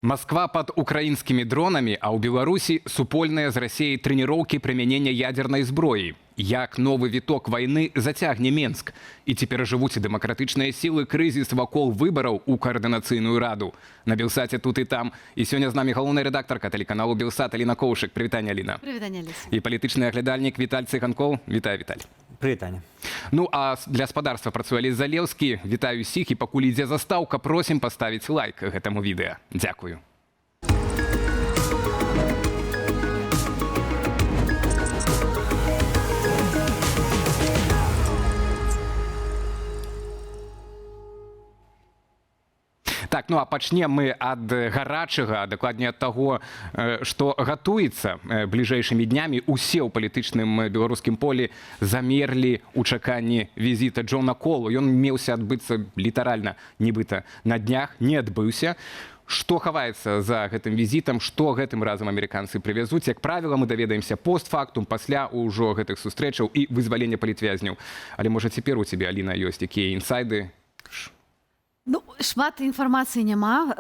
Масква пад украінскімі дронамі, а ў Беларусі супольныя з Расеяй трэніроўкі прымянення ядзернай зброі. Як новы віток вайны зацягне Менск? І ці перажывуць дэмакратычныя сілы крызіс вакол выбараў у каардынацыйную раду? На Белсаце тут і там. І сёння з намі галоўная рэдактарка тэлеканалу Белсат Аліна Коўшык. Прывітанне, Аліна. Прывітанне, Алесь. І палітычны аглядальнік Віталь Цыганкоў. Вітаю, Віталь. Прывітанне. Ну а для спадарства працуе Алесь Залеўскі. Вітаю усіх, і пакуль ідзе застаўка, просім паставіць лайк гэтаму відэа. Дзякую. Так, ну а пачнем мы ад гарачага, дакладней ад таго, што гатуецца бліжэйшымі днямі. Усе ў палітычным беларускім полі замерлі ў чаканні візіта Джона Колу. Ён меўся адбыцца літаральна нібыта на днях, не адбыўся. Што хаваецца за гэтым візітам, што гэтым разам амерыканцы прывязуць? Як правіла, мы даведаемся постфактум, пасля ўжо гэтых сустрэчаў і вызвалення палітвязняў. Але, можа, цяпер у цябе, Аліна, ёсць якія інсайды? Ну, шмат інфармацыі няма.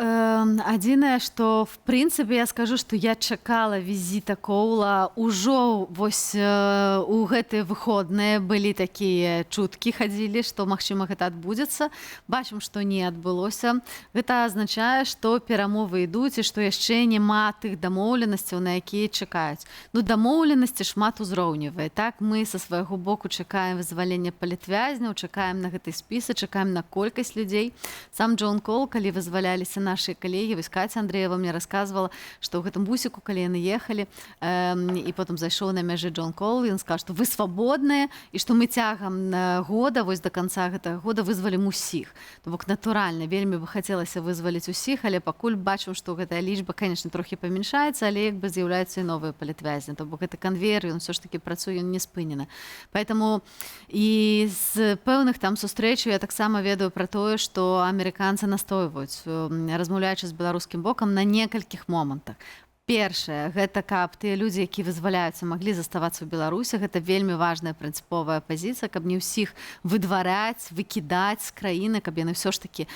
Адзінае, што в прынцыпе я скажу, што я чакала візіта Коула ўжо вось у гэтыя выходныя, былі такія чуткі, хадзілі, што, магчыма, гэта адбудзецца. Бачым, што не адбылося. Гэта азначае, што перамовы ідуць і што яшчэ няма тых дамоўленасцяў, на якія чакаюць. Ну, дамоўленасці шмат узроўневыя. Так, мы са свайго боку чакаем вызвалення палітвязняў, чакаем на гэты спісы, чакаем на колькасць людзей. Сам Джон Кол, калі вызваляліся нашыя калегі, вось Каця Андреева мне рассказывала, што ў гэтым бусіку, калі яны ехалі, і потым зайшоў на мяжы Джон Кол, ён сказаў, што вы свабодныя і што мы цягам года, вось до конца гэтага года, вызвалім усіх. То бок, натуральна, вельмі бы хацелася вызваліць усіх, але пакуль бачым, што гэтая лічба, конечно, трохі памяншаецца, але як бы з'яўляюцца і новыя палітвязні. То бок гэты канвеер, ён ўсё ж такі працуе, ён не спынены. Поэтому і з пэўных там сустрэчаў я таксама ведаю пра тое, што амерыканцы настойваюць, размаўляючы з беларускім бокам, на некалькіх момантах. Першае, гэта каб тыя людзі, які вызваляюцца, маглі заставацца ў Беларусі. Гэта вельмі важная прынцыповая пазіцыя, каб не ўсіх выдваряць, выкідаць з краіны, каб яны ўсё ж такі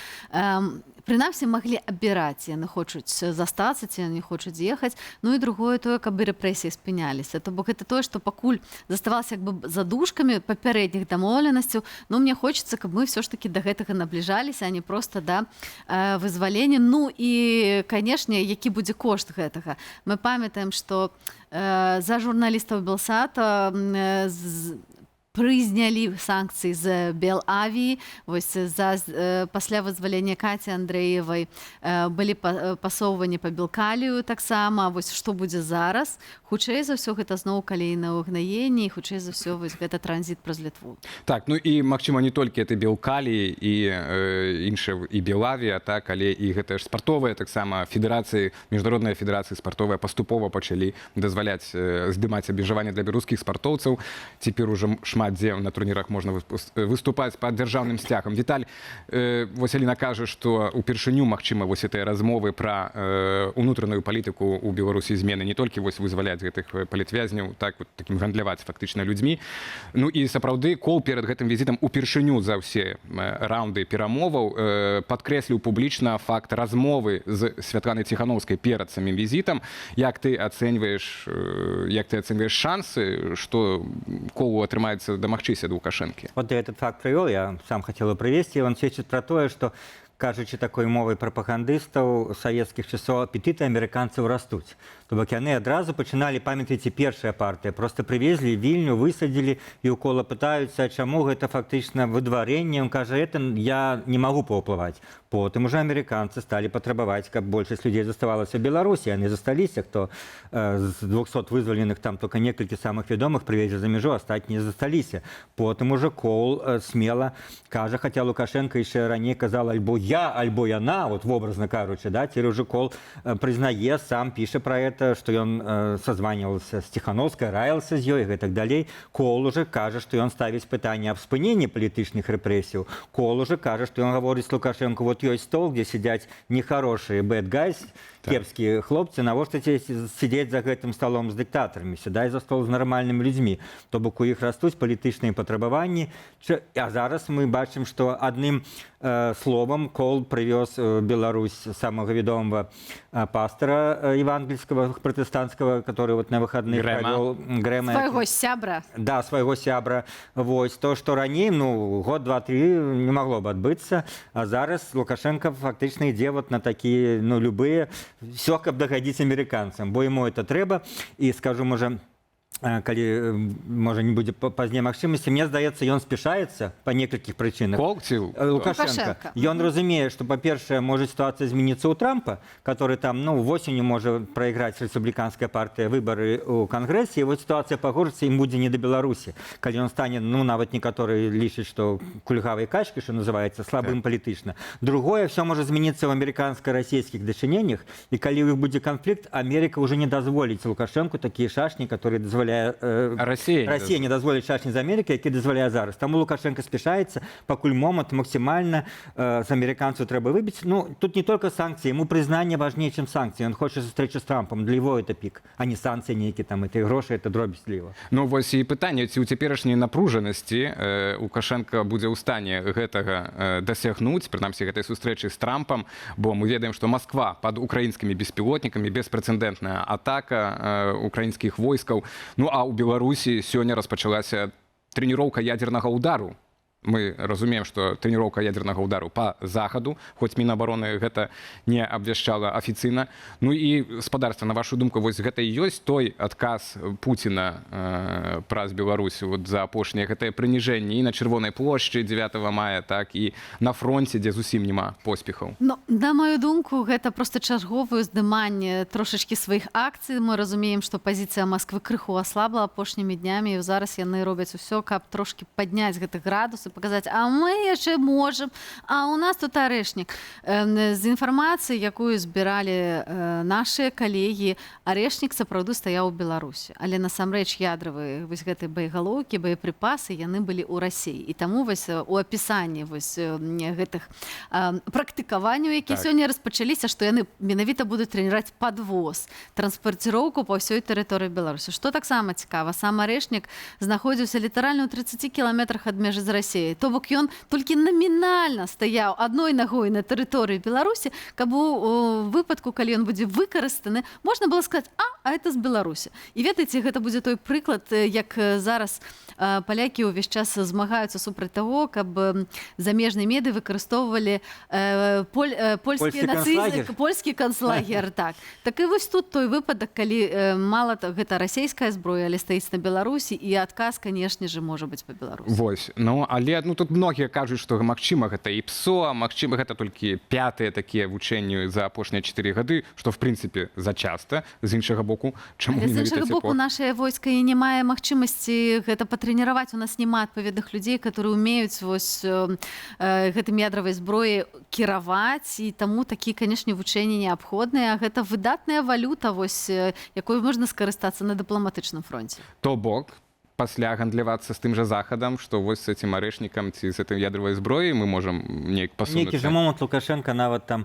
прынамсі маглі абіраць, яны хочуць застацца ці яны хочуць з'ехаць. Ну і другое, тое, каб і рэпрэсіі спыняліся. То бок гэта тое, што пакуль заставалася як бы задушкамі папярэдніх дамоўленасцяў. Но мне хочацца, каб мы ўсё ж такі да гэтага набліжаліся, а не проста да вызвалення. Ну і, канешне, які будзе кошт гэтага? Мы памятаем, што за журналістаў Белсата прызнялі санкцыі з Белавіі, вось за пасля вызвалення Каці Андрэевай былі пасоўванні па Белкалію таксама. Вось што будзе зараз? Хутчэй за ўсё, гэта зноў калійнае ўгнаенне, і хутчэй за ўсё, вось гэта транзіт праз Літву. Так, ну і, магчыма, не толькі это Белкалі і іншыя, і Белавія, так, але і гэта ж спартовыя таксама федэрацыі, міжнародныя федэрацыі спартовыя паступова пачалі дазваляць здымаць абмежаванне для беларускіх спартоўцаў. Цяпер уже шмат дзе на турнірах можна выступаць пад дзяржаўным сцягам. Віталь, вось Аліна кажа, што упершыню, магчыма, вось гэтыя размовы пра унутраную палітыку ў Беларусі, змены, не толькі вось вызваляць гэтых палітвязняў, так, вот, такім гандляваць фактычна людзьмі. Ну і сапраўды Кол перад гэтым візітам упершыню за ўсе раунды перамоваў падкрэсліў публічна факт размовы з Святланай Ціхановскай перад самім візітам. Як ты ацэньваеш шансы, што Колу атрымаецца дамагчыся ад Лукашэнкі? Вот ты этот факт привел, я сам хотел его привести. Он сведчыць про тое, что, кажучы такой мовай прапагандыстаў савецкіх часоў, апетыты амерыканцаў растуць. То бок яны адразу пачыналі, памятаеце, першая партыя, просто прывезлі Вільню, высадзілі, і ў Кола пытаюцца, чаму гэта фактычна выдварэнне, он кажа: «Это я не магу паўплываць». Потым уже амерыканцы сталі патрабаваць, каб большасць людзей заставалася ў Беларусі, яны засталіся, хто з 200 вызваленых, там только некалькі самых вядомых прывезлі за мяжу, астатнія засталіся. Потым уже Кол смела кажа, хаця Лукашенко яшчэ раней казал: «Альбо я, альбо яна», вот вобразна кажучы, да, цяпер уже Кол прызнае, сам піша про это, что ён созванивался с Тихановской, раился з ёй і гэтак далей. Кол уже кажа, что ён ставіць пытанне аб спыненні палітычных рэпрэсіяў. Кол уже кажа, что ён гаворыць Лукашенко: «Вот ёсць стол, где сядзяць нехорошие bad guys, кепскія хлопцы, навошта тебе сидеть за гэтым столом з дыктатарамі? Сядай за стол з нармальнымі людзьмі». То бок у іх растуць палітычныя патрабаванні. А зараз мы бачым, што адным словам Коул привез в Беларусь самого ведомого пастора евангельского, протестантского, который вот на выходных Грэма. провел Грэма. Свайго сябра. Да, свайго сябра. Вось то, што раней, ну, год, два, три не магло бы адбыцца, а зараз Лукашенко фактычна ідзе вот на такія, ну, любыя, все, каб дагадзіць амерыканцам, бо яму это трэба. І скажу, можа, калі можа, не будзе пазней магчымасці, мне здаецца, ён спяшаецца па некалькіх прычынах. Кол ці Лукашенко. Лукашенко. Ён разумее, што, па-першае, можа сітуацыя змяніцца ў Трампа, который там, ну, восенню можа прайграць рэспубліканская партыя выбары ў Кангрэсе, і вот сітуацыя пагоршыцца, ім будзе не да Беларусі. Калі ён стане, ну, нават некаторыя лічаць, што кульгавай качкай, што называецца, слабым палітычна. Другое, все можа змяніцца ў амерыканска-расійскіх дачыненнях, і калі ў іх будзе канфлікт, Америка уже не дазволіць Лукашенку такія шашні, которые дазваляе Расія не Расія не дазволіць шашні з Амерыкай, які дазваляе зараз. Таму Лукашенко спяшаецца, пакуль момант максімальна з амерыканцаў трэба выбіць. Ну, тут не только санкцыі, ему прызнанне важнее, чым санкцыі. Он хоча сустрэчу з Трампам, для его это пік, а не санкцыі нейкі там, это грошы, это дробязь для его. Ну вось і пытанне, ці ў цяперашняй напружанасці Лукашенко будзе ў стане гэтага дасягнуць, прынамсі гэтай сустрэчы з Трампам, бо мы ведаем, што Москва пад украінскімі беспілотнікамі, беспрэцэдэнтная атака украінскіх войскаў. Ну а ў Беларусі сёння распачалася трэніроўка ядернага удару. Мы разумеем, што трэніроўка ядернага удару па захаду, хоць Мінабароны гэта не абвяшчала афіцыйна. Ну і, спадарства, на вашу думку, вось гэта і ёсць той адказ Пуціна праз Беларусь вот за апошнія гэтае прыніжэнне і на Чырвонай плошчы 9 мая, так і на фронце, дзе зусім няма поспехаў? Ну, на мою думку, гэта просто чарговае ўздыманне трошачкі сваіх акцый. Мы разумеем, што пазіцыя Масквы крыху аслабла апошнімі днямі, і зараз яны робяць усё, каб трошкі падняць гэты градус і паказаць: а мы яшчэ можам, а у нас тут Арэшнік. З інфармацыі, якую збіралі нашыя калегі, Арэшнік сапраўды стаяў у Беларусі, але насамрэч ядравыя вось гэтай боегалоўкі, боепрыпасы, яны былі ў Расіі. І таму вось у апісанні вось гэтых практыкаванняў, які сёння распачаліся, што яны менавіта будуць трэніраваць падвоз, транспарціроўку па ўсёй тэрыторыі Беларусі. Што таксама цікава, сам Арэшнік знаходзіўся літаральна ў 30 кіламетрах ад мяжы з Расіяй. То бок ён толькі намінальна стаяў адной нагой на тэрыторыі Беларусі, каб у выпадку, калі ён будзе выкарыстаны, можна было сказаць: а это з Беларусі». І ведаеце, гэта будзе той прыклад, як зараз палякі ўвесь час змагаюцца супраць таго, каб замежныя меды выкарыстоўвалі польскі Польскі нацызм, канцлагер. Польскі канцлагер, так. Так і вось тут той выпадак, калі мала гэта расійская зброя, але стаіць на Беларусі, і адказ, канешне же, можа быць па Беларусі. Вось, ну але, ну, тут многія кажуць, што, магчыма, гэта і ПСО, магчыма, гэта толькі пятыя такія вучэнні за апошнія 4 гады, што в прынцыпе зачаста. З іншага боку, чаму Але з менавіта іншага боку, цяпер? Наше войска і не мае магчымасці гэта патрэніраваць. У нас няма адпаведных людзей, которые умеюць вось гэтым ядравай зброі кіраваць, і таму такі, канешне, вучэнні неабходныя. Гэта выдатная валюта вось, якой можна скарыстацца на дыпламатычным фронте. То бок пасля гандлявацца з тым жа захадам, што вось з этим Арэшнікам ці з этой ядравай зброяй мы можам неяк Нейкі же пасунуцца. момант Лукашенко нават там,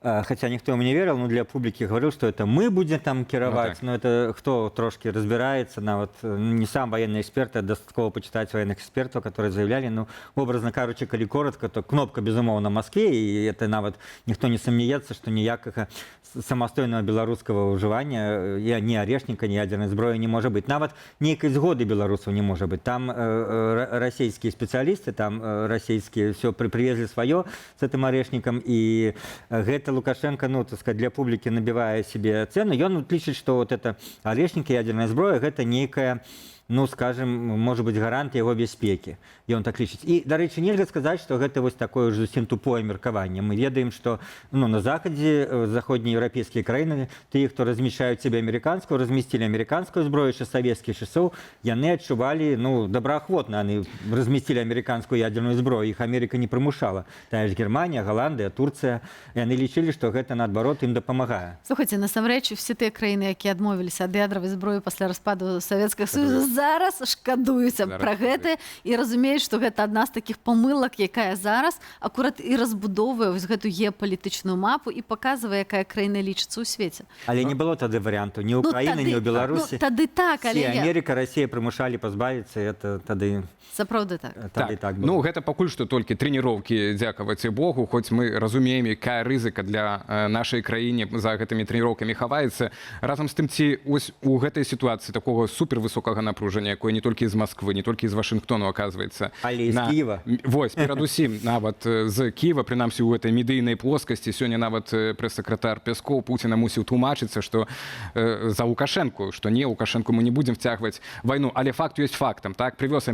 хотя никто ему не верил, но для публики говорил, что это мы будем там кіраваць, Ну, но это кто трошкі разбирается, нават не сам военный эксперт, а дастаткова почитать военных экспертов, которые заявляли, ну, образно кажучы, калі коротко, то кнопка, безумоўна, Москве, и это нават никто не сомнеется, что ніякага самастойного беларускага ўжывання ні Арешніка, ні ядерной зброі не можа быць. Нават нейкай згоды беларусаў не можа быць. Там расійскія спецыялісты, там расійскія все привезли сваё с этим Орешником, и гэта Лукашенко, ну, так сказать, для публікі набівае себе цену. Ён вот лічыць, что вот это Орешник, ядерная зброя, гэта нейкая, ну, скажем, может быть, гарант яго бяспекі. Ён так лічыць. І, дарэчы, нельга сказаць, што гэта вось такое ж зусім тупое меркаванне. Мы ведаем, што, ну, на захадзе, заходнееўрапейскія краіны, тыя, хто размяшчаюць себе амерыканскую, размясцілі амерыканскую зброю яшчэ савецкіх часоў, яны адчувалі, ну, добраахвотна яны размясцілі амерыканскую ядерную зброю, іх Америка не прымушала. Тая ж Германія, Галандыя, Турцыя, яны лічылі, што гэта наадварот ім дапамагае. Слухайте, насамрэч все тыя краіны, якія адмовіліся ад ядравай зброі пасля распаду Савецкага Союза, Зараз шкадуюць Зараз пра гэта і разумеюць, што гэта адна з такіх памылак, якая зараз акурат і разбудоўвае вось гэту геапалітычную мапу і паказвае, якая краіна лічыцца ў свеце. Але не было тады варыянту ні Украіны, ні ў Беларусі. Ну, тады так, але Все, Америка, Россия прымушалі пазбавіцца, это тады, Сапраўды так. тады так было. Ну, гэта пакуль што толькі трэніроўкі, дзякаваць Богу, хоць мы разумеем, якая рызыка для нашай краіне за гэтымі трэніроўкамі хаваецца. Разам з тым, ці ось у гэтай сітуацыі такога супервысокага напружання, якое не толькі з Масквы, не толькі з Вашынгтону, аказваецца, Але і з Кіева. Вось, перадусім нават з Кіева, прынамсі у гэтай медыйнай плоскасці. Сёння нават прэс-сакратар Пяскоў Пуціна мусіў тлумачыцца, што за Лукашэнку, што не, Лукашэнку мы не будзем вцягваць вайну, але факт ёсць фактам. Так, прывёз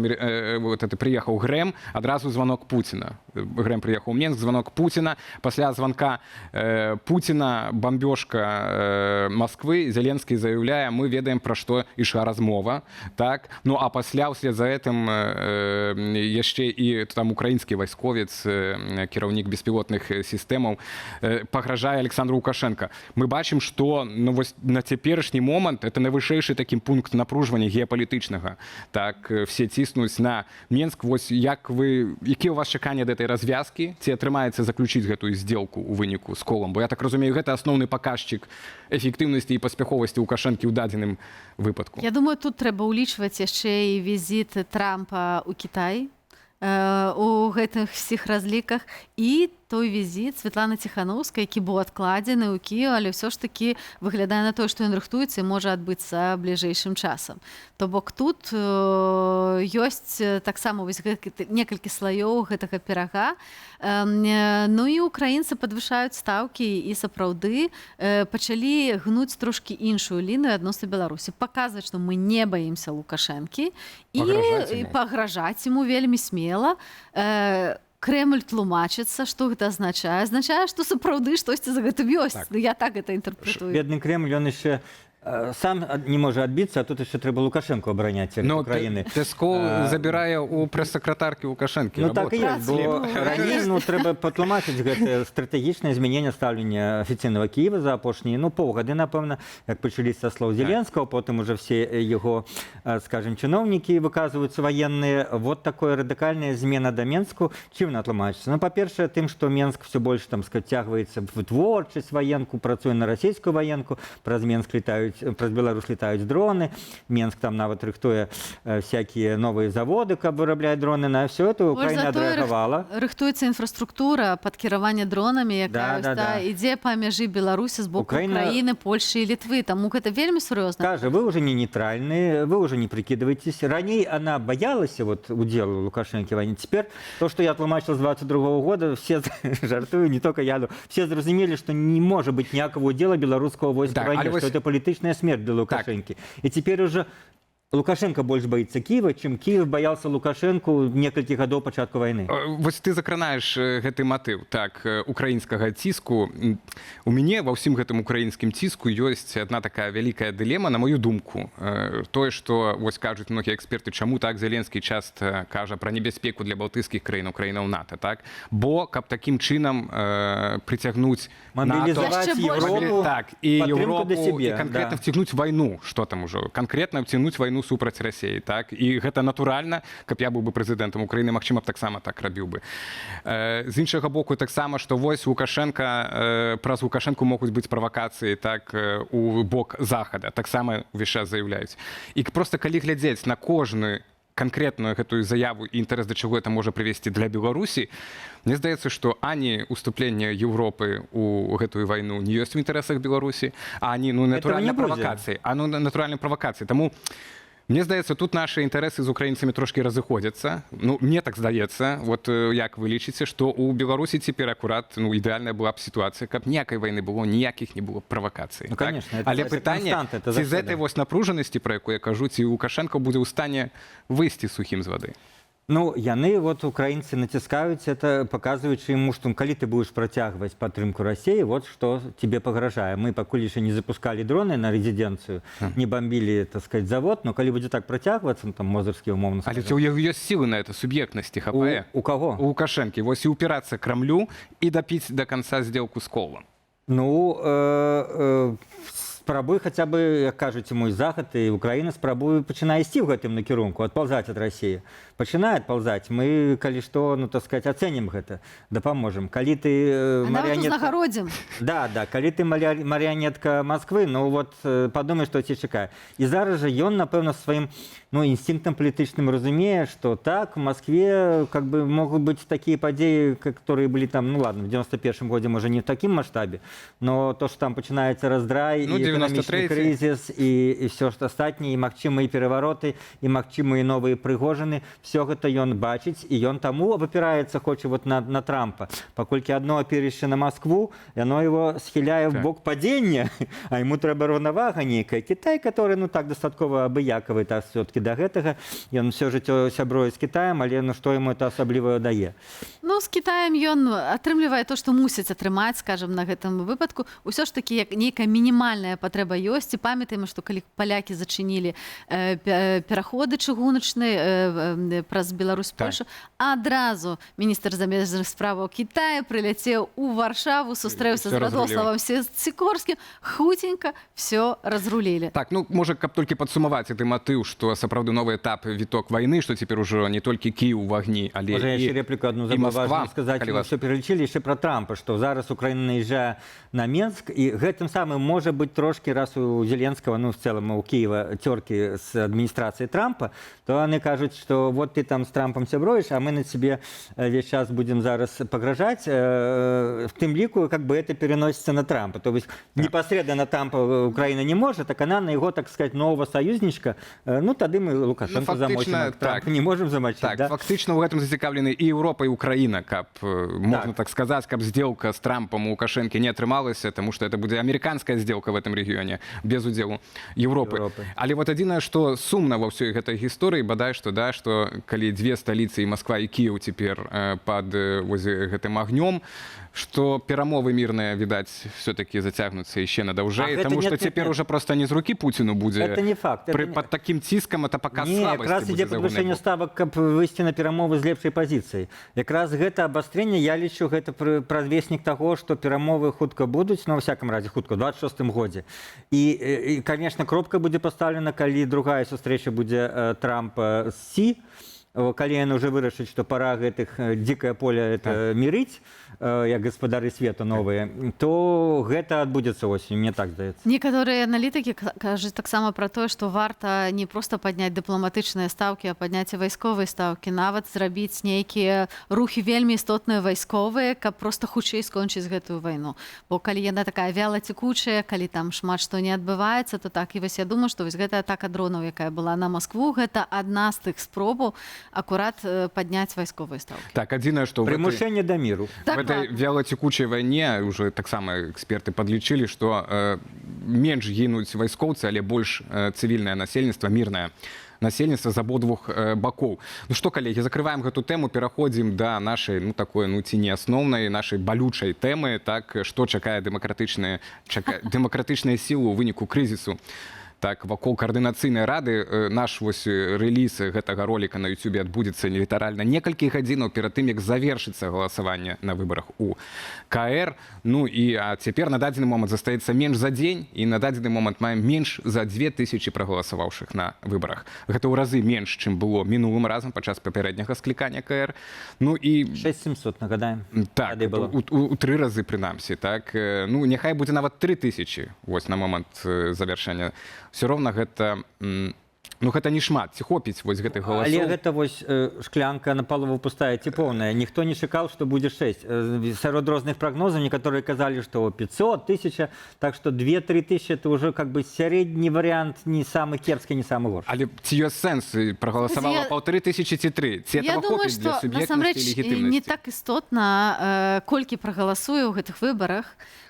вот это, прыехаў Грэм, адразу звонок Пуціна. Грэм прыехаў у Менск, звонок Пуціна. Пасля звонка Пуціна бомбёжка Москвы. Зеленскі заяўляе: «Мы ведаем, пра што ішла размова», так. Ну а пасля, услед за гэтым, яшчэ і там украінскі вайсковец, кіраўнік беспілотных сістэмаў, пагражае Александру Лукашенко. Мы бачым, што, ну, вось на цяперашні момант это найвышэйшы такі пункт напружвання геапалітычнага, так, все ціснуць на Менск. Вось як вы, які у вас чаканне ад этой развязкі? Ці атрымаецца заключыць гэтую сделку у выніку з Колам? Бо я так разумею, гэта асноўны паказчык эфектыўнасці і паспяховасці Лукашэнкі ў дадзеным выпадку. Я думаю, тут трэба ўлічваць яшчэ і візіт Трампа ў Кітай у гэтых всіх разліках і той візіт Светланы Ціхановскай, які быў адкладзены ў Кіеў, але ўсё ж такі выглядае на тое, што ён рыхтуецца і можа адбыцца бліжэйшым часам. То бок тут ёсць таксама вось некалькі слаёў гэтага пірага. Ну і украінцы падвышаюць стаўкі і сапраўды пачалі гнуць трошкі іншую лінію адносна Беларусі, паказваць, што мы не баімся Лукашэнкі, і Пагражаць і яму. пагражаць ему вельмі смела. Крэмль тлумачыцца, што гэта азначае. Азначае, што сапраўды штосьці за гэтым ёсць. Так. Ну, я так это інтэрпрэтую. Бедны Крэмль, ён яшчэ сам не можа адбіцца, а тут яшчэ трэба Лукашэнку абараняць Ну, краіны. Пяскоў забірае у прэс-сакратаркі Лукашэнкі Ну, так і работу. ёсць, бо Працу. раней, ну, трэба патлумачыць гэта стратэгічнае змяненне стаўлення афіцыйнага Кіева за апошнія, ну, паўгады, напэўна, як пачаліся са слоў Зеленскага, потым уже все яго, скажем, чыноўнікі выказваюцца ваенныя. Вот такое радыкальная змена да Менску. Чым яна тлумачыцца? Ну, па-першае, тым, што Менск все больш, там сказать, цягваецца в вытворчасць, ваенку, працуе на расійскую ваенку, праз Менск летаюць, праз Беларусь летаюць дроны, Менск там нават рыхтуе всякие новыя заводы, каб вырабляць дроны. На все это Больш Украина за тое, адрэагавала. Рыхтуецца інфраструктура пад кіраванне дронамі, якая Да, ось да, та ідзе па мяжы Беларусі з боку Украіны, Польшы і Літвы. Таму гэта вельмі сур'ёзна. Кажа: «Вы уже не нейтральные, вы уже не прикидываетесь». Раней она боялась вот удела Лукашенко в войне. Теперь то, что я тлумачил с 22 года, все, жартую, не только я, но все зразумелі, что не может быть никакого удела белорусского войска Так, в войне, але что это политичная смерть для Лукашенки. И теперь уже Лукашенко больше боится Киева, чем Киев боялся Лукашенко некалькі гадоў пачатку войны. Вось ты закранаеш гэты матыў, так, украінскага ціску. У мяне ва ўсім гэтым украінскім ціску ёсць адна такая вялікая дылема, на мою думку. Тое, што вось кажуць многія эксперты, чаму так Зеленскі часта кажа пра небяспеку для балтыйскіх краінаў, краінаў НАТО, так, бо каб такім чынам прыцягнуць НАТО, Мобілізаваць Яшчэ больш. Европу, так, і падтрымку Европу, да сябе, і канкрэтна да. вцягнуць вайну, что там ужо канкрэтна, вцягнуць вайну супраць Расеі, так. І гэта натуральна, каб я быў бы прэзідэнтам Украіны, магчыма б, таксама так рабіў бы. З іншага боку, таксама, што вось Лукашенко, праз Лукашенко могуць быць правакацыі, так, у бок Захада, таксама увесь час заяўляюць. І просто калі глядзець на кожны канкрэтную гэтую заяву і інтарэс, да чаго это можа прывесці для Беларусі, мне здаецца, што ані уступленне Еўропы у гэтую вайну не ёсць у інтарэсах Беларусі, ані, ну, натуральна, не будзе. правакацыі, а, ну, натуральнай правакацыі. Таму мне здаецца, тут наши інтарэсы з украінцамі трошкі разыходзяцца. Ну, мне так здаецца. Вот як вы лічыце, што у Беларусі цяпер акурат, ну, ідэальная была б сітуацыя, каб ніякай вайны было, ніякіх не было правакацый, Ну, так? конечно, Але это пытанне, константа, это ці з заўсёды. этой вось напружанасці, пра якую я кажу, ці Лукашенко будзе ў стане выйсці сухім з вады? Ну, яны, вот украінцы націскаюць это, паказваючы ему, што калі ты будешь працягваць падтрымку России, вот что тебе пагражае. Мы пакуль яшчэ не запускалі дроны на рэзідэнцыю, не бомбілі, так сказать, завод, но калі будзе так працягвацца, ну, там Мозырскі, умоўна Але скажем. ці ў яго ёсць сілы на это, суб'ектнасці хапае? У каго? У Лукашэнкі вось і упірацца Крамлю і дапіць до конца сделку з Колам? Ну, Спрабуй хаця бы, як кажуць, мой Захад і Украіна спрабуе, пачынае ісці ў гэтым накірунку, адпаўзаць ад Расіі. Пачынае адпаўзаць. Мы, калі што, ну, так сказать, ацэнім гэта, дапаможам. Калі ты А нават марыянетка. узнагародзім. Да, калі ты марыянетка Москвы, ну вот падумай, што цябе чакае. І зараз жа ён, напэўна, сваім, ну, інстынктам палітычным разумее, што так, в Москве как бы могут быть такія падзеі, которые были там, ну ладно, в 91 годзе, можа, не в такім маштабе, но то, что там пачынаецца раздрай Ну, і эканамічны 93-й. крызіс, і все што астатняе, і магчымыя перавароты, і магчымыя новыя Прыгожаны, все гэта ён бачыць, і ён таму абапіраецца хоча вот на Трампа, паколькі одно апірышча на Москву, яно его схіляе в бок падзення, а ему трэба раўнавага нейкая. Кітай, который, ну, так, дастаткова абыякавы так все-таки да гэтага, ён все жыццё сябруе з Кітаем, але ну што яму это асабліва дае? Ну, з Кітаем ён атрымлівае то, што мусіць атрымаць, скажем, на гэтым выпадку. Усё ж такі як нейкая мінімальная патрэба ёсць. І памятаем, што калі палякі зачынілі пераходы чыгуначныя праз Беларусь, Польшу, адразу міністр замежных справаў Кітая прыляцеў у Варшаву, сустрэўся з Всё разруліў. Радославам Сікорскім, хуценька все разрулілі. Так, ну, можа, каб толькі падсумаваць гэты матыў, што сапраўды новы этап, віток вайны, што цяпер ужо не толькі Кіў у агні, але Можа, я і яшчэ рэпліку одну і забыл Москва, важную сказаць. Калі Мы ласка. все пералічылі, яшчэ пра Трампа, што зараз Украіна наезжае на Менск, і гэтым самым, можа быць, трошкі раз у Зеленского, ну, в целом у Киева терки с адміністрацыяй Трампа, то яны кажуць, што вот ты там с Трампом сяброеш, а мы на тебе весь час будем зараз пагражаць, в тым ліку как бы это переносится на Трампа, то есть непосредственно на Трампа Украина не может, так она на его, так сказать, нового союзничка, ну, тады мы Лукашенко Ну, фактычна, замочим, а Трампа так. не можем замочить. Так, да? фактычна ў гэтым зацікаўлены і Еўропа, і Украіна, каб можна так сказаць, каб сделка з Трампам у Лукашэнкі не атрымалася, таму што это будзе амерыканская сделка в этом рэгіёне без удзелу Еўропы. Еўропы. Але вот адзінае, што сумна ва ўсёй гэтай гісторыі, бадай што, да, што калі дзве сталіцы, і Москва, і Кіеў, цяпер пад вось гэтым агнём, што перамовы мірныя, відаць, все-таки зацягнуцца яшчэ на даўжэй, А гэта таму нет, што нет, цяпер нет. уже просто не з рукі Пуціну будзе. Это не факт, это Пры, не- Пад такім ціскам это паказ Не, слабасці якраз будзе ідзе за ягоны падвышэнне бок. ставак, каб выйсці на перамовы з лепшай пазіцыяй. Якраз гэта абастрэнне, я лічу, гэта прадвеснік таго, што перамовы хутка будуць, но ва всяком разе хутка, у 26 годзе. І, конечно, кропка будзе пастаўлена, калі другая сустрэча будзе Трампа з Сі, калі яны уже вырашаць, што пора гэтых дзікае поле это мірыць, як гаспадары свету новыя, то гэта адбудзецца осенью, мне так здаецца. Некаторыя аналітыкі кажуць таксама пра тое, што варта не проста падняць дыпламатычныя стаўкі, а падняць і вайсковыя стаўкі, нават зрабіць нейкія рухі вельмі істотныя вайсковыя, каб проста хутчэй скончыць гэтую вайну. Бо калі яна такая вяла цекучая, калі там шмат што не адбываецца, то так. І вось я думаю, што вось гэтая атака дронаў, якая была на Маскву, гэта адна з тых спробаў акурат падняць вайсковыя стаўкі. Так, адзінае, што ў гэтай- Прымушэнне да міру. В этой вялоцекучай вайне уже таксама эксперты падлічылі, што менш гінуць вайскоўцы, але больш цывільнае насельніцтва, мірнае насельніцтва з абодвух бакоў. Ну што, калегі, закрываем гэту тэму, пераходзім да нашай, ну, такой, ну, ці не асноўнай нашай балючай тэмы, так, што чакае дэмакратычныя сілы ў выніку крызісу, так, вакол Каардынацыйнай рады. Наш вось рэліз гэтага роліка на Ютубе адбудзецца літаральна некалькі гадзінаў перад тым, як завершыцца галасаванне на выбарах у КР. Ну і а цяпер на дадзены момант застаецца менш за дзень, і на дадзены момант маем менш за 2000 прагаласаваўшых на выбарах. Гэта ў разы менш, чым было мінулым разам падчас папярэдняга склікання КР. Ну і 6700, нагадаем. Так, Тады было. у 3 разы прынамсі, так. Ну, няхай будзе нават 3000 вось на момант завяршэння, все роўна гэта ну, гэта не шмат. Ці хопіць вось гэтых Але галасоў? гэта вось шклянка напалову пустая ці поўная. Ніхто не чакаў, што будзе 6. Сярод розных прагнозаў некаторыя казалі, што 500, 1000, так што 2-3 тысячи это уже как бы сярэдні варыянт, не самы кепскі, не самы горшы. Але ці ёсць сэнс, прагаласавала 1500 ці тры, ці Я этого думаю, хопіць для што суб'ектнасці і насамрэч легітымнасці? Не так істотна, колькі прагаласуе ў гэтых выбарах,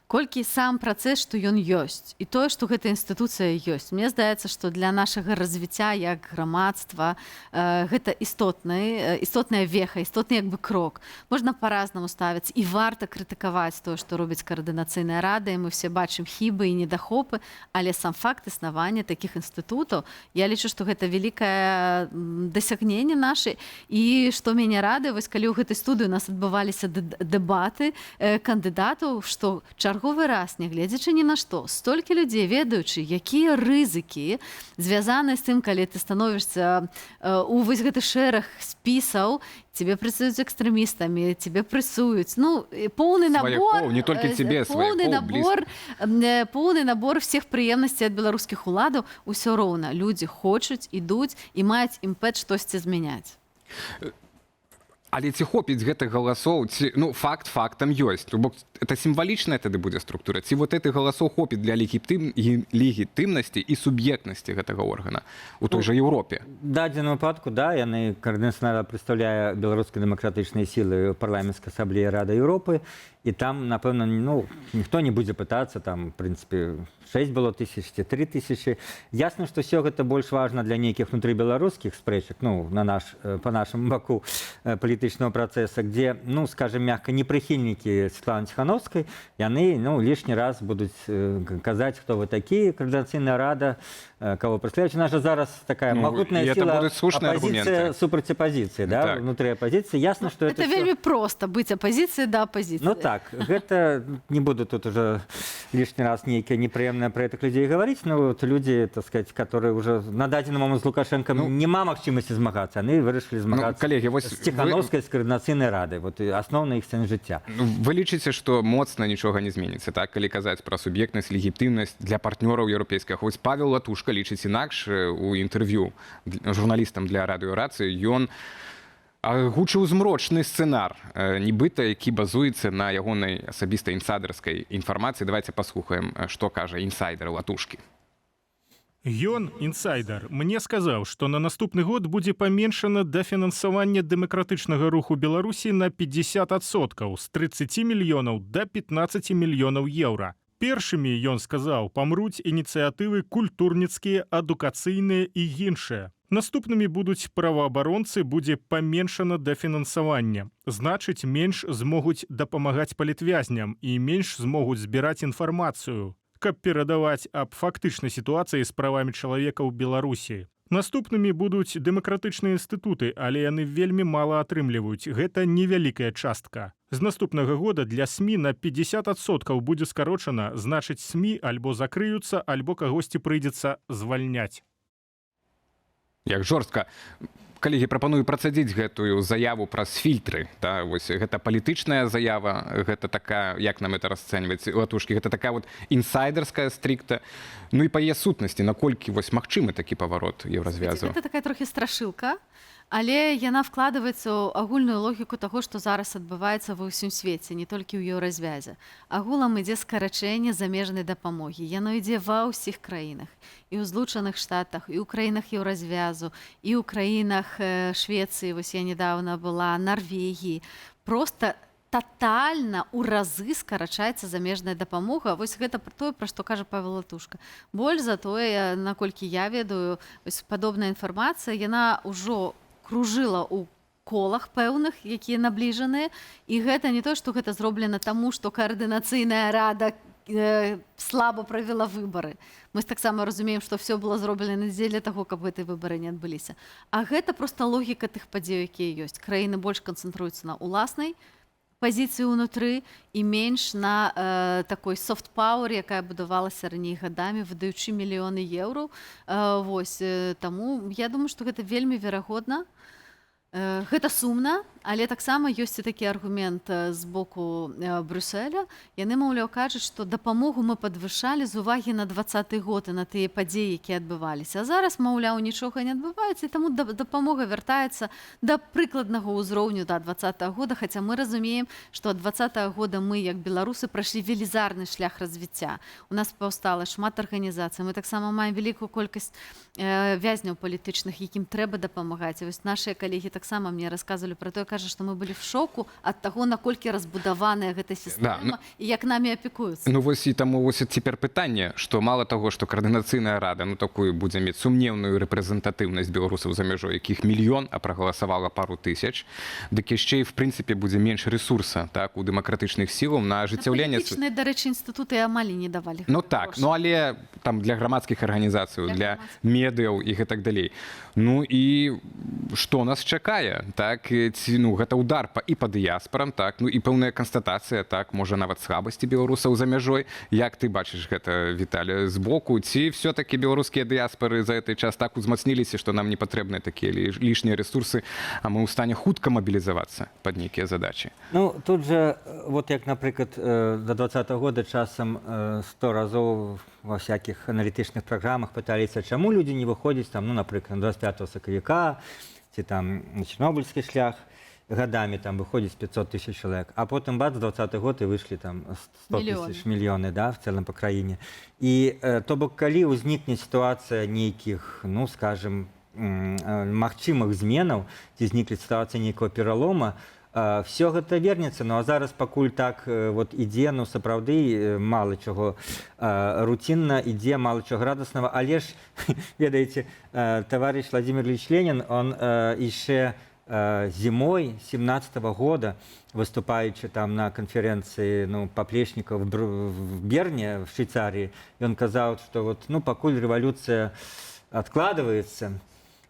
колькі сам працэс, што ён ёсць, і тое, што гэта інстытуцыя ёсць. Мне здаецца, што для нашага развіцця як грамадства гэта істотная веха, істотны як бы крок. Можна по-разнаму ставіць і варта крытыкаваць тое, што робіць Каардынацыйная рада, і мы все бачым хібы і недахопы, але сам факт існавання такіх інстытутаў, я лічу, што гэта вялікае дасягненне нашы. І што мяне радуе, вось калі ў гэтай студыі у нас адбываліся дэбаты кандыдатаў, што чарговы чарговы раз, нягледзячы ні на што, столькі людзей, ведаючы, якія рызыкі звязаны з тым, калі ты становішся у вось гэты шэраг спісаў, цябе прэсуюць экстрэмістамі, цябе прэсуюць, ну, поўны Сваякоў, набор не толькі цябе, поўны сваякоў, набор поўны набор всех прыемнасцей ад беларускіх уладаў, усё роўна людзі хочуць, ідуць і маюць імпэт штосьці змяняць. Але ці хопіць гэтых галасоў, ці, ну, факт фактам ёсць, то бок это сімвалічная тады будзе структура, ці вот гэтых галасоў хопіць для легітымнасці і суб'ектнасці гэтага органа у той Ну, жа Еўропе? Дадзеным выпадку, да, яны, Каардынацыйная рада прадстаўляе беларускія дэмакратычныя сілы ў Парламенцкай асамблеі Рады Еўропы, і там, напэўна, ну, ніхто не будзе пытацца, там, в прынцыпе, 6 было тысяч ці 3 тысячи. Ясна, што ўсё гэта больш важна для нейкіх унутрыбеларускіх спрэчак, ну, па нашым баку палітычнага працэса, где, ну, скажем мягко, непрыхільнікі Светланы Ціханоўскай, яны, ну, лішні раз будуць казаць, хто вы такія, Каардынацыйная рада, кого прадстаўляюць. У нас жа зараз такая Ну, магутная і это сіла, будуць слушныя апазіцыя аргументы. супраць апазіцыі, да, внутры апазіцыі. Ясна, што Это это всё вельмі проста быць апазіцыяй да апазіцыі. Ну так, гэта не буду тут уже лишний раз нейкія непрыемныя про гэтых людзей гаварыць, но вот люди, так сказать, которые уже на дадзены момант з Лукашенко Ну, няма магчымасці змагацца, яны вырашылі змагацца Калегі, вось з Ціханоўскай, з Каардынацыйнай рады. Вот і асноўны іх сэнс жыцця. Ну, вы лічыце, што моцна нічога не зменіцца, так, калі казаць пра суб'ектнасць, легітымнасць для партнёраў еўрапейскіх? Вось Павел Латушка лічыць інакш. У інтэрв'ю журналістам для Радыё Рацыі ён агучыў змрочны сцэнар, нібыта які базуецца на ягонай асабістай інсайдерскай інфармацыі. Давайте паслухаем, што кажа інсайдер Латушкі. Ён, інсайдер, мне сказаў, што на наступны год будзе паменшана дафінансаванне дэмакратычнага руху Беларусі на 50% з 30 мільёнаў да 15 мільёнаў еўра. Першымі, ён сказаў, памруць ініцыятывы культурніцкія, адукацыйныя і іншыя. Наступнымі будуць праваабаронцы, будзе паменшана дафінансаванне. Значыць, менш змогуць дапамагаць палітвязням і менш змогуць збіраць інфармацыю, каб перадаваць аб фактычнай сітуацыі з правамі чалавека ў Беларусі. Наступнымі будуць дэмакратычныя інстытуты, але яны вельмі мала атрымліваюць. Гэта невялікая частка. З наступнага года для СМІ на 50% будзе скарочана, значыць, СМІ альбо закрыюцца, альбо кагосьці прыйдзецца звальняць. Як жорстка! Калегі, прапаную працадзіць гэтую заяву праз фільтры. Да, вось гэта палітычная заява, гэта такая, як нам это расцэньваць, Латушкі, гэта такая вот інсайдерская стрыкта, ну і па яе сутнасці, наколькі вось магчымы такі паварот Еўразвязу? Гэта такая трохі страшылка, але яна вкладваецца ў агульную логіку таго, што зараз адбываецца ва ўсім свеце, не толькі ў Еўразвязе. Агулам ідзе скарачэнне замежнай дапамогі. Яно ідзе ва ўсіх краінах. І ў Злучаных Штатах, і ў краінах Еўразвязу, і ў краінах Швецыі, вось я недавно была, Нарвегіі. Просто тотальна ў разы скарачаецца замежная дапамога. Вось гэта пра тое, пра што кажа Павел Латушка. Больш за тое, наколькі я ведаю, вось падобная інфармацыя, яна ўжо кружыла ў колах пэўных, якія набліжаныя, і гэта не то, што гэта зроблена таму, што Каардынацыйная рада слаба правяла выбары. Мы ж таксама разумеем, што все было зроблена не дзеля таго, каб гэтыя выбары не адбыліся. А гэта проста логіка тых падзей, якія ёсць. Краіны больш канцэнтруюцца на ўласнай пазіцыі ўнутры і менш на такой софт-пауэр, якая будавалася раней гадамі, выдаючы мільёны еўраў. Вось, таму я думаю, што гэта вельмі верагодна. Гэта сумна, але таксама ёсць і такі аргумент з боку Брюсселя. Яны, маўляў, кажуць, што дапамогу мы падвышалі з увагі на 20-ы год і на тыя падзеі, якія адбываліся. А зараз, маўляў, нічога не адбываецца, і таму дапамога вяртаецца да прыкладнага ўзроўню да 20-го года, хаця мы разумеем, што ад 20-го года мы, як беларусы, прайшлі велізарны шлях развіцця. У нас паўстала шмат арганізацый, мы таксама маем вялікую колькасць вязняў палітычных, якім трэба дапамагаць. І вось нашыя калегі таксама мне расказвалі пра тое, кажа, што мы былі в шоку ад таго, наколькі разбудаваная гэта сістэма, Да, ну, і як намі апекуюцца. Ну вось, і таму вось цяпер пытанне, што мала таго, што Каардынацыйная рада, ну, такую будзе мець сумнеўную рэпрэзентатыўнасць беларусаў за мяжой, якіх мільён, а прагаласавала пару тысяч, дык яшчэ і в прынцыпе будзе менш рэсурса, так, у дэмакратычных сілаў на ажыццяўленне Палітычныя, дарэчы, інстытуты амаль і не давалі Ну так, грошы. ну але там для грамадскіх арганізацый, Для для грамадскіх. медыяў і гэтак далей. Ну і што нас чакае, так, ці, ну. Ну, гэта удар па дыяспорам, так, ну і пэўная канстатацыя, так, можа, нават слабасці беларусаў за мяжой. Як ты бачыш гэта, Віталя, збоку? Ці все-таки беларускія дыяспоры за гэты час так узмацніліся, што нам не патрэбныя такія лішнія ресурсы, а мы ў стане хутка мабілізавацца пад нейкія задачи? Ну, тут же, вот як, напрыклад, до 20-го года часам 100 разоў ва всяких аналітычных праграмах пыталіся, чаму людзі не выходзяць там, ну, напрыклад, на 25 сакавіка ці там на Чарнобыльскі шлях, гадамі там выходзіць 500 тысяч чалавек, а потым бац, 20 год, і выйшлі там 100 Мільёны. тысяч, мільёны, да, в цэлым па краіне. І то бок, калі ўзнікне сітуацыя нейкіх, ну, скажем, магчымых зменаў ці зніклі сітуацыя нейкага пералома, все гэта вернецца. Ну а зараз пакуль так вот ідзе, ну, сапраўды, мала чаго руцінна ідзе, мала чаго радаснага. Але ж ведаеце, таварыш Владимир Ильич Ленин, он яшчэ зімой 17-го года, выступаючы там на канферэнцыі, ну, паплечнікаў в Берне, в Швейцарии, ён казаў, что вот, ну, пакуль рэвалюцыя откладывается,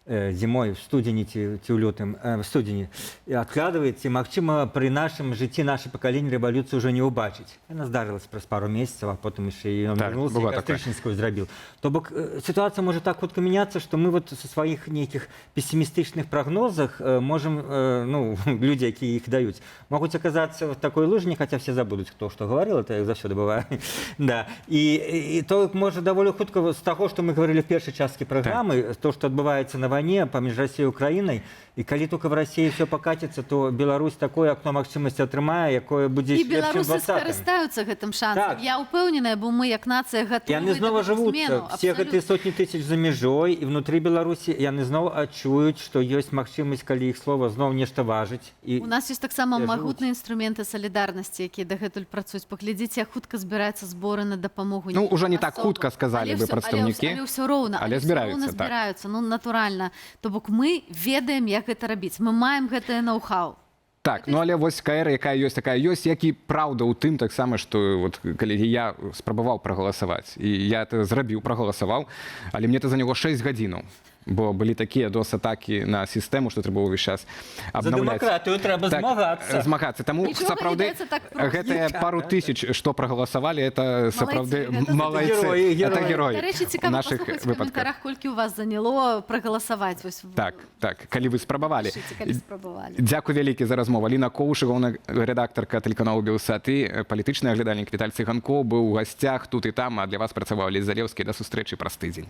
зімой, в студзені ці ў лютым, в студзені і откладывается, і, магчыма, пры нашым жыцці наше пакаленне рэвалюцыю ўжо не ўбачыць. Яна здарылась праз пару месяцаў, а потым яшчэ і ён Так, вярнулся было і такое. Кастрычніцкую зрабіў. То бок сітуацыя можа так хутка мяняцца, што мы вот са сваіх нейкіх песімістычных прагнозах можам, ну, людзі, якія іх даюць, могуць аказацца в такой лыжні, хаця все забудуць, хто што гаварыў, это як заўсёды бывае, да. І то можа даволі хутка з таго, што мы гаварылі в першай частцы праграмы, то, што адбываецца на вайне паміж Россией і Украінай, і калі только в России все покатится, то Беларусь такое акно магчымасці атрымае, якое будзе І лепш, чым беларусы 20-м. скарыстаюцца гэтым шансам. Так. Я ўпэўненая, бо мы як нацыя гатовы Яны зноў да ажывуцца, змену. все гэтыя сотні тысяч за мяжой і внутри Беларусі, яны зноў адчуюць, што ёсць магчымасць, калі іх слова зноў нешта важыць, і У нас ёсць таксама і ажывуць. магутныя інструменты салідарнасці, якія дагэтуль працуюць. Паглядзіце, як хутка збіраюцца зборы на дапамогу Ну, ўжо не так асобам. хутка, сказалі Але бы ўсё- прадстаўнікі. Але ўсё роўна, Але ўсё збіраюцца, роўна так. збіраюцца, ну, натуральна. То бок мы ведаем, як гэта рабіць. Мы маем гэтае ноу-хау. Так, ну але вось КР, якая ёсць, такая ёсць, як і праўда ў тым таксама, што вот, калегі, я спрабаваў прагаласаваць, і я это зрабіў, прагаласаваў, але мне это заняло 6 гадзінаў, бо былі такія дос-атакі на сістэму, што трэба ўвесь час За абнаўляць. дэмакратыю трэба Так, змагацца. Змагацца. Таму Нічога не сапраўды даецца так проста. гэтыя пару тысяч, што прагаласавалі, это сапраўды гэта малайцы. Героі, Это героі. героі. Дарэчы, у цікава нашых паслухаць у выпадках. каментарах, колькі ў вас заняло прагаласаваць. Вось, Так, калі вы спрабавалі. Пішыце, калі спрабавалі. Дзякуй вялікі за размову. Аліна Коўш, галоўная рэдактарка тэлеканалу «Белсат», і палітычны аглядальнік Віталь Цыганкоў быў у гасцях «Тут і там», а для вас працаваў Алесь Залеўскі. Да сустрэчы праз тыдзень.